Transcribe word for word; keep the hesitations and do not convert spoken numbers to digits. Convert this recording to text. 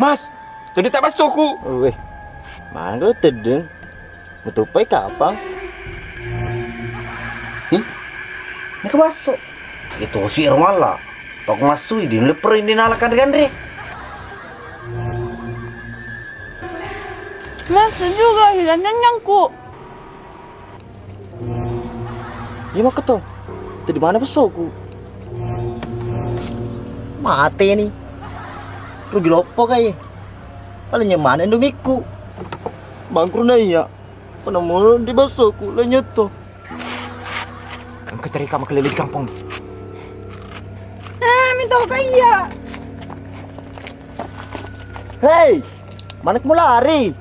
Mas, jadi tak masukku. Weh, mana lo tedeng? Betul pai kapang? Hi? Ini ke masuk. Itu si Romala. Pak masuk di leper ini nalakan gandre. Mas juga hilang nyanyangku. Iya makko to. Tadi mana bessoku? Mate ni. Rugi loppo kai. Paling nyemana indomikku. Bangkrut na iya. Penemu di bessoku lenyot to. Engka cerita makelele di kampung ni. Ah, minta kaya. Hei, mana kamu lari?